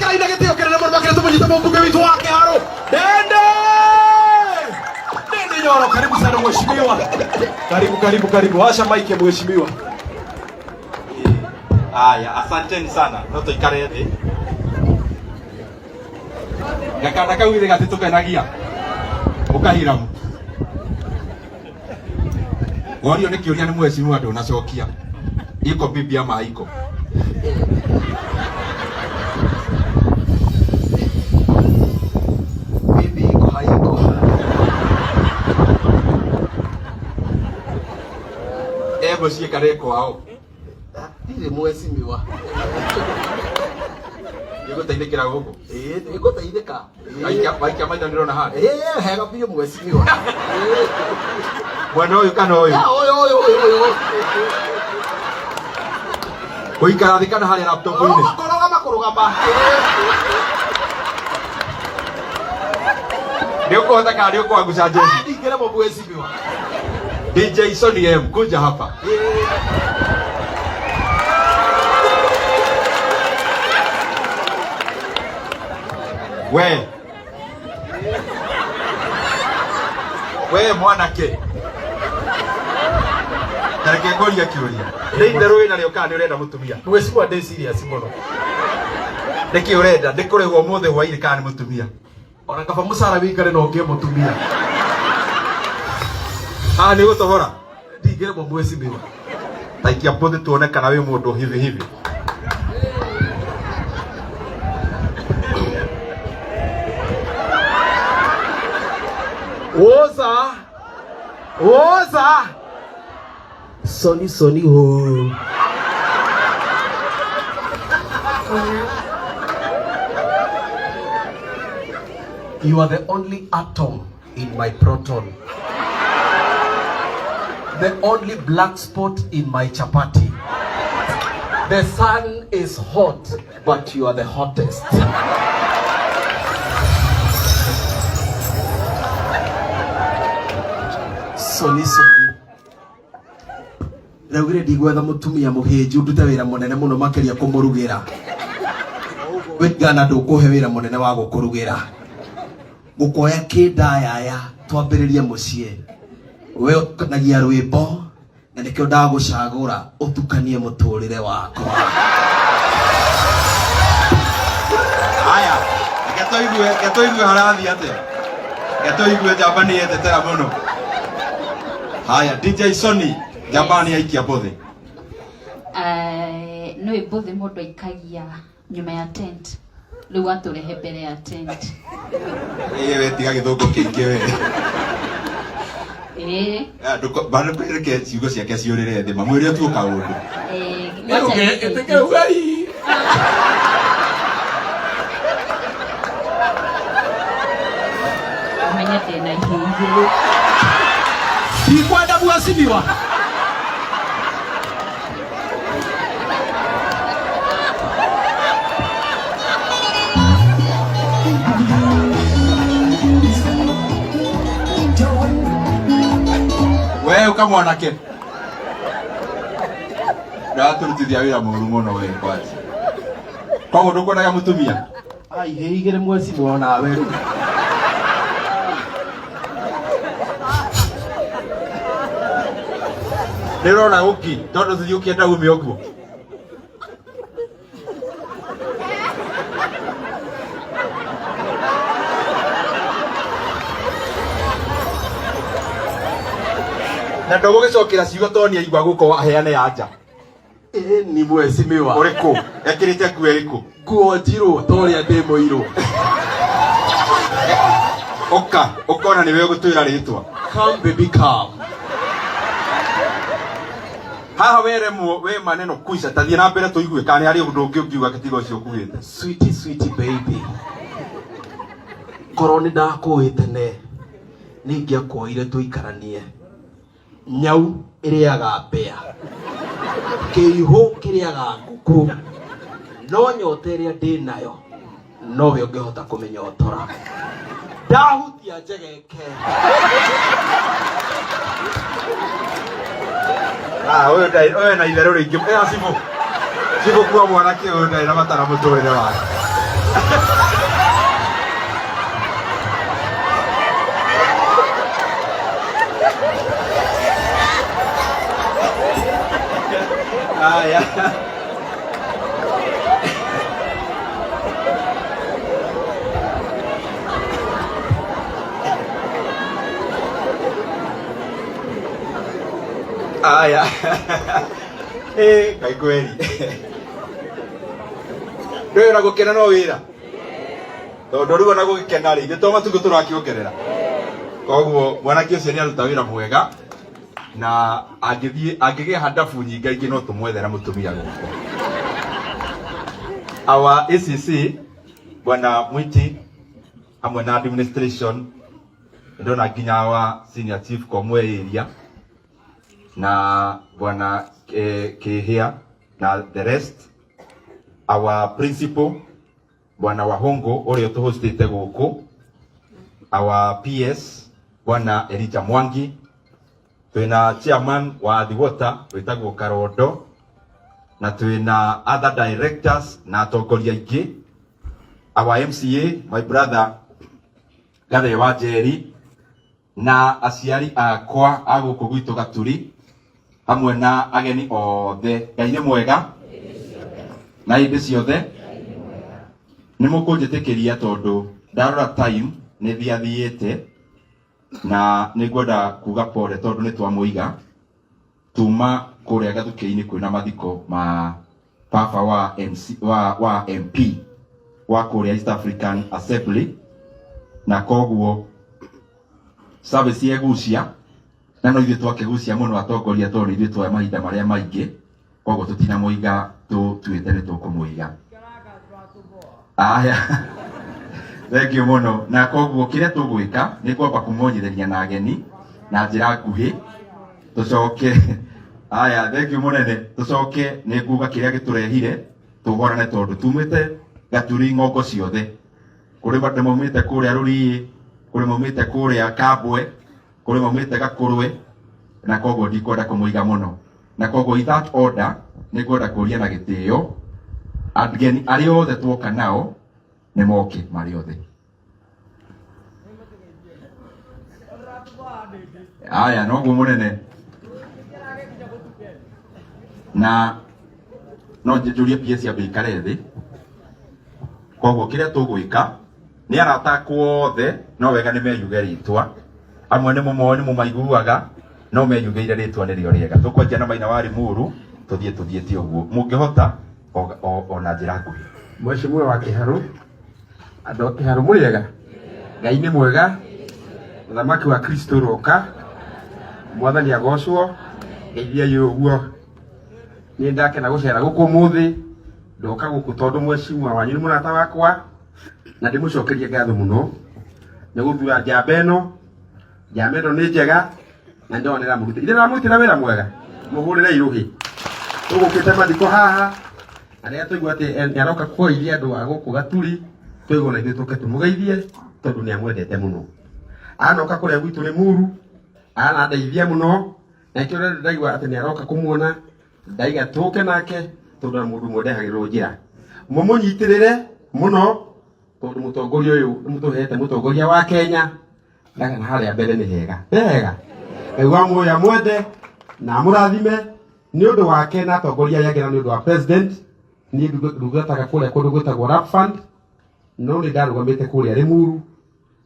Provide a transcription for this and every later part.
Ĩtĩkĩrai na gĩtĩo kĩnene mũno makĩria tũmũnyite mũmbunge witũ wa Kĩharũ Ndende Ndende Nyoro. Karibu sana mheshimiwa, karibu karibu karibu. Washa maiki mheshimiwa. Aya, asanteni sana. No tuikare thĩ. Gakana kau githĩ gatitũkenagia. Ũkahiramu. Worio nĩ kĩũria nĩ mheshimiwa ndũnacokia. Iko bibi ama haiko? Bibi iko haiko. E mũciĩ kana e kwao? Ndirĩ mheshimiwa. Nĩũgũteithĩkĩra gũkũ? Ĩĩ nĩngũteithĩka. Waikia maitho ndĩrona haha. Ĩĩ hega biũ mheshimiwa. Mwena ũyũ kana ũyũ? Ũyũ ũyũ ũyũ ũyũ. Gũikara thĩ kana harĩa laptop-inĩ? Kũrũgama kũrũgama. Nĩ ũkũhota kana nĩ ũkwanguca njeci? Ndingĩremwo mheshimiwa. DJ Sony M, kuja hapa. We. We mwanake. Tareke ngũrie kĩũria. Nĩ itherũ wĩna rĩo kana nĩ ũrenda mũtumia? Mheshimiwa ndĩ serious mũno. Nĩkĩ ũrenda? Nĩ kũrĩhwo ũmũthĩ hwainĩ kana nĩ mũtumia? Ona kaba mũcara wĩikare na ũngĩe mũtumia. Haha nĩ gũtohora. Ndingĩremwo mheshimiwa. Taikia mbũthĩ tuone kana wĩ mũndũ hivi hivi. Woza. Woza. Soni soni ho. You are the only atom in my proton. The only black spot in my chapati. The sun is hot, but you are the hottest. Soni soni. Ndaugire ndigwetha mũtumia mũhĩnju ndute wĩra mũnene mũno makĩria kũmũrugĩra. Wĩngana ndũkũhe wĩra mũnene wa gũkũrugĩra. Ngũkuoya kĩndayaya twambĩrĩrie mũciĩ. We ũtukanagia rwĩmbo na nĩkĩo ndagũcagũra ũtukanie mũtũrĩre wakwa. Haya, reke tũigue, reke tũigue harathiĩ atĩa. Reke tũigue njamba nĩ yetetera mũno. Haya, DJ Sony, njamba nĩ yaikia mbũthĩ. Eh, nĩ mbũthĩ mũndũ aikagia nyuma ya tent rĩu atũrehe mbere ya tent. Ĩĩ we tiga gĩthũngũ kĩingĩ we. Ĩĩ. Bado reke ciugo ciake ciũrĩre thĩ, mamwĩre ũtuo kaũndũ. Eh, wacha Ĩtĩke ugai. Ũmenye ndĩna ihĩ igĩrĩ. Ndikwenda mheshimiwa. We ũka mwanake. Ndĩratũrutithia wĩra mũru mũno we kwanja. Koguo ndũkwendaga mũtumia? Ai, ihĩ igĩrĩ mheshimiwa onawe rĩu. Nĩ ũrona ũki tondũ thiĩ ũkĩenda ume ũguo. Na ndũgũgĩcokera ciugo tondũ nĩ aigua gũkũ aheane anja. Ĩĩ ni mheshimiwa. Ũrĩkũ? Ekĩrĩte nguo ĩrĩkũ? Nguo njirũ ta ũrĩa ndĩ mũirũ. Ũka, ũkona nĩwe ũgũtwĩra rĩtwa. Come baby come. Haha weremwo we maneno kuica ta thiĩ na mbere tũigue kana nĩ harĩ ũndũ ũngĩ ũngiuga tiga ũcio ũkuĩte. Sweetie sweetie baby. Korwo nĩ ndakũĩ tene nĩ ingĩakuoire tũikaranie. Nyau ĩrĩaga mbĩa, kĩihũ kĩrĩaga ngũkũ, no nyota ĩrĩa ndĩ nayo nowe ũngĩhota kũmĩnyotora. Ndahutia njegeke. Ah, ũyũ ndarĩ ũyũ ena itherũ rĩingĩ. Ĩya cibũ. Cibũ kuo mwanake ũyũ ndarĩ na matara mũtũrĩre wake. Aya. Aya. Eh, kai kweli. Ndũĩ ona gũkena no wĩra. Tondũ rĩu ona gũgĩkena rĩ, ithuĩ to matukũ tũrakĩongerera. Koguo mwanake ũcio nĩ aruta wĩra mwega na angĩthiĩ angĩgĩa handabu nyingaingĩ no tũmwethera mũtumia gũkũ. Our ACC Bwana Mwiti hamwe na administration ndona nginya wa senior chief Komwe area na bwana Kihia na the rest our principal bwana Wahongo uria tuhostite guku our PS bwana Elijah Mwangi twina chairman wa Athi Water witagwo Karondo na twina other directors na atongoria aingĩ our MCA my brother Gathe wa Njeri na aciari akwa a gũkũ gwitũ Gaturi hamwe na ageni othe. Ngai nĩ mwega na hĩndĩ ciothe. Nĩ mũkũnjĩtĩkĩria tondũ ndarora time nĩ thiathiĩte na nĩ ngwenda kuga pole tondũ nĩ twamũiga tuma kũrĩa Gathukĩ-inĩ kwĩna mathiko ma baba wa MC, wa MP wa kũrĩa East African Assembly, na koguo service yegucia na no ithuĩ twakĩgucia mũno atongoria tondũ ithuĩ twoya mahinda marĩa maingĩ, koguo tũtinamũiga tũtuĩte nĩ tũkũmũiga. Aya, thank you mũno. Na koguo kĩrĩa tũgwĩka nĩ kwamba kũmonyithania na ageni na njĩra nguhĩ, tũcoke aya, thank you mũnene, tũcoke nĩ nguga kĩrĩa gĩtũrehire tũhorane tondũ tumĩte Gaturi ng'ongo ciothe, kũrĩ andũ maumĩte kũrĩa Rũriĩ, kũrĩ maumĩte kũrĩa Kambwe, kũrĩ maumĩte Gakũrwe, na koguo ndikwenda kũmũiga mũno. Na koguo in that order nĩ ngwenda kũria na gĩtĩo ageni arĩa othe tuoka nao nĩ moke marĩ othe. Aya, noguo mũnene. Na no njũrie PS yambe ikare thĩ. Koguo kĩrĩa tũgwĩka nĩ arata akwa othe no wega nĩ meyuge rĩtwa, amwe nĩ mũmoĩ nĩ mũmaiguaga, no meyugĩire rĩtwa nĩrĩo rĩega. Tũkwanjia na Maina wa Limuru, tũthiĩ tũthiĩte ũguo mũngĩhota o na njĩra nguhĩ. Mheshimiwa wa Kiharu, andũ a Kiharu mũrĩega? Ngai nĩ mwega, mũthamaki wa Kristo roka, mwathani agocwo, ngeithiai ũguo. Nĩ ndakena gũcera gũkũ ũmũthĩ, ndoka gũkũ tondũ mheshimiwa wanyu nĩ mũrata wakwa, na ndĩmũcokerie ngatho mũno nĩ gũthura njamba ĩno. Njamba ĩno nĩ njega na ndĩrona nĩramũrutĩra, ithe nĩramũrutĩra wĩra mwega, mũhũrĩre irũhĩ. Tũgũkĩte mathiko haha na rĩrĩa twaigua atĩ nĩ aroka kũgeithia andũ a gũkũ Gaturi, twaigua na ithuĩ tũke tũmũgeithie tondũ nĩ amwendete mũno. Anoka kũrĩa gwitũ Limuru, anandeithia mũno, na nĩkĩo rĩrĩa ndaigua atĩ nĩ aroka kũmuona, ndaiga tũke nake tondũ na mũndũ ũmwe ndehagĩrwo njĩra. Mũmũnyitĩrĩre mũno tondũ mũtongoria ũyũ nĩ mũtũhete mũtongoria wa Kenya, na harĩa mbere nĩ hega, nĩ hega. Ngai wa muoyo amwende na amũrathime nĩ ũndũ wake na atongoria arĩa angĩ na nĩ ũndũ wa president. Niĩ ndungataga kũrĩa kũndũ gwĩtagwo Rap Fund, no nĩ ndarũgamĩte kũrĩa Limuru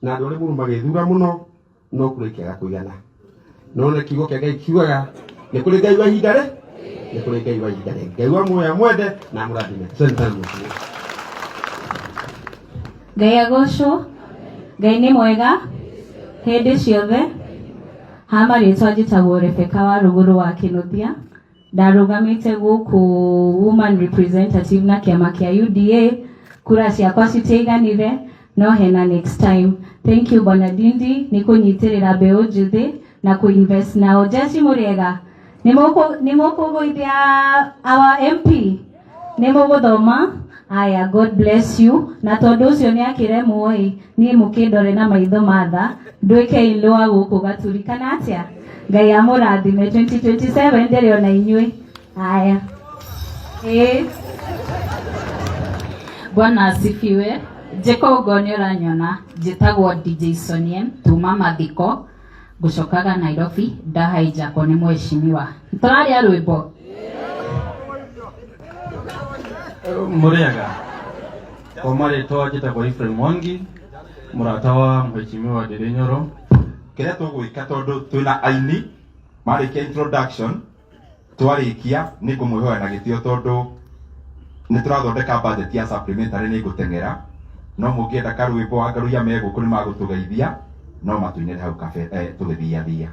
na andũ a Limuru magĩthura mũno, no kũrĩ ikĩaga kũigana. No nĩ kiugo kĩa Ngai kiugaga nĩ kũrĩ Ngai wa ihinda rĩ, nĩ kũrĩ Ngai wa ihinda rĩ. Ngai wa muoyo amwende na amũrathime. Asante sana mheshimiwa. Ngai agocwo, Ngai nĩ mwega hĩndĩ ciothe. Ha marĩtwa njĩtagwo Rebecca wa Rũgũrũ wa Kĩnuthia, ndarũgamĩte gũkũ woman representative na kĩama kĩa UDA, kura ciakwa citiaiganire, no hena next time. Thank you Bwana Ndindi nĩ kũnyitĩrĩra mbeũ njĩthĩ na kũ-invest nao. Jeshi mũrĩega, nĩ mũkũgũithia our MP, nĩ mũgũthoma. Aya, God bless you. Na tondũ ũcio nĩ akĩremwo ĩ, niĩ mũkĩndore na maitho matha, nduĩke in-law wa gũkũ Gaturi kana atĩa? Ngai amũrathime 2027 ndĩrĩ ona inyuĩ. Aya. Ĩĩ. Bwana asifiwe. Njĩka ũguo nĩ ũranyona, njĩtagwo DJ Sonien tuma mathiko, ngũcokaga Nairobi ndahaijakwo nĩ mheshimiwa. Tũrarĩa rwĩmbo. Mũrĩega. Kwa marĩtwa njĩtagwo Ephraim Mwangi, mũrata wa mheshimiwa Ndĩrĩ Nyoro. Kĩrĩa tũgwĩka, tondũ twĩna aini, marĩkia introduction, twarĩkia nĩ ngũmwĩhoya na gĩtĩo, tondũ nĩ tũrathondeka budget ya supplementary, nĩ ngũteng'era, no mũngĩenda karwĩmbo angaruia me gũkũ nĩ magũtũgeithia, no matũinĩre hau kabe tũgĩthiathia.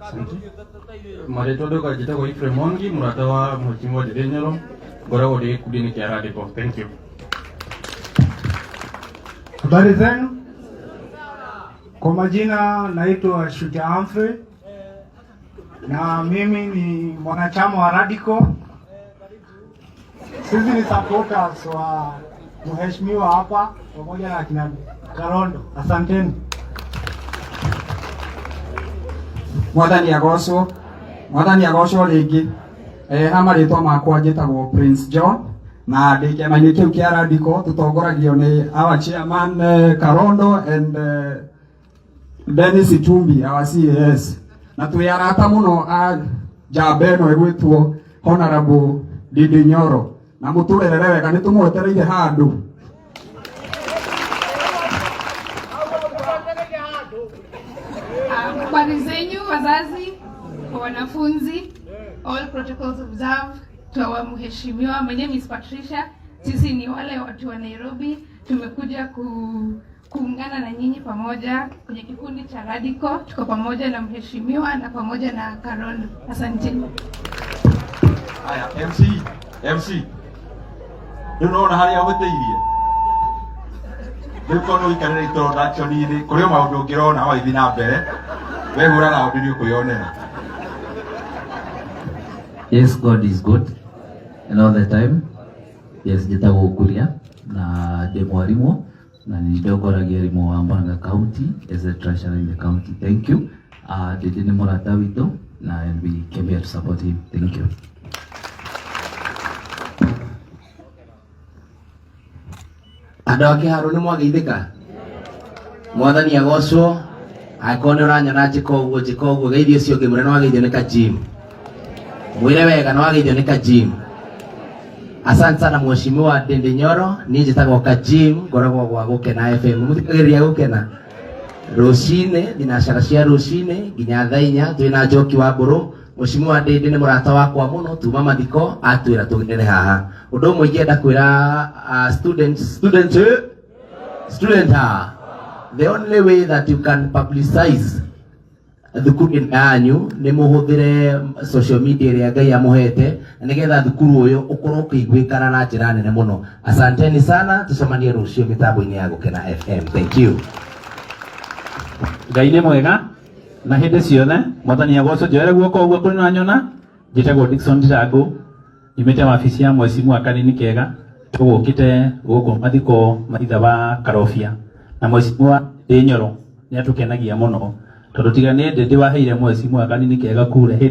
Asante. Marĩtwa ndoka njĩtagwo Ephraim Mwangi, mũrata wa mheshimiwa Ndĩrĩ Nyoro, ngoragwo ndĩ gĩkundi-inĩ kĩa Radical. Thank you. Habari zenu? Kwa majina naitwa Shujaa Humphrey na mimi ni mwanachama wa Radical. Sisi ni supporters wa mheshimiwa hapa pamoja na kina Karondo. Asanteni. Mwathani agocwo. Mwathani agocwo rĩngĩ. Ha marĩtwa makwa njĩtagwo Prince John na ndĩ kĩama-inĩ kĩu kĩa Radical, tũtongoragio nĩ our chairman Karondo and Dennis Itumbi, our CAS, na twĩ arata mũno a njamba ĩno ĩgwĩtwo Honorable Ndindi Nyoro, na mũtũrerere wega, nĩ tũmwetereire handũ. Habari zenyu wazazi, wanafunzi, all protocols observed. To our mheshimiwa, my name is Patricia. Sisi ni wale watu wa Nairobi, tumekuja kuungana na nyinyi pamoja kwenye kikundi cha Radical. Tuko pamoja na mheshimiwa na pamoja na Karondo. Asante. Aya, MC, MC, rĩu nona harĩa ũhĩtĩirie, rĩu korwo ũikarĩre introduction-inĩ kũrĩ o maũndũ ũngĩrona wagĩthiĩ na mbere, wehũra raundi nĩ ũkwĩyonera. Yes, God is good and all the time. Yes, njĩtagwo Kuria na ndĩ mwarimũ na nĩ ndongoragia arimũ wa Murang'a County as a treasurer in the county. Thank you. Ndindi nĩ mũrata witũ na and we came here to support him. Thank you. Andũ a Kĩharũ nĩ mwageithĩka. Mwathani agocwo. Angĩkorwo nĩ ũranyona njĩka ũguo, njĩka ũguo, geithio ũcio ũngĩ, mwĩre nĩ wageithio nĩ Kajim. Mwĩre wega nĩ wageithio nĩ Kajim. Asante sana mheshimiwa Ndindi Nyoro, niĩ njĩtagwo Kajim, ngoragwo gwa Gũkena FM. Mũthikagĩrĩria Gũkena rũcinĩ thinacara cia rũcinĩ nginya thaa 4, twĩna Njoki wa Mbũrũ. Mheshimiwa Ndindi nĩ mũrata wakwa mũno tuma mathiko, atwĩra tũgĩre haha. Ũndũ ũmwe ingĩenda kwĩra students, students, student, the only way that you can publicize thukuru ĩno yanyu nĩ mũhũthĩre social media ĩrĩa Ngai amũhete, na nĩgetha thukuru ũyũ ũkorwo ũkĩiguĩkana na njĩra nene mũno. Asanteni sana, tucemanie rũciũ mĩtambo-inĩ ya Gũkena FM. Thank you. Ngai nĩ mwega na hĩndĩ ciothe. Mwathani agocwo. Njoere guoko ũguo kũrĩ na nyona. Njĩtagwo Dickson Ndirangu, nyumĩte wabici ya mheshimiwa Kanini Kega. Tũgũkĩte gũkũ mathiko maitha wa Karobia, na mheshimiwa Ndindi Nyoro nĩ atũkenagia mũno, tondũ tiga nĩ Ndindi waheire mheshimiwa Kanini Kega kura hĩndĩ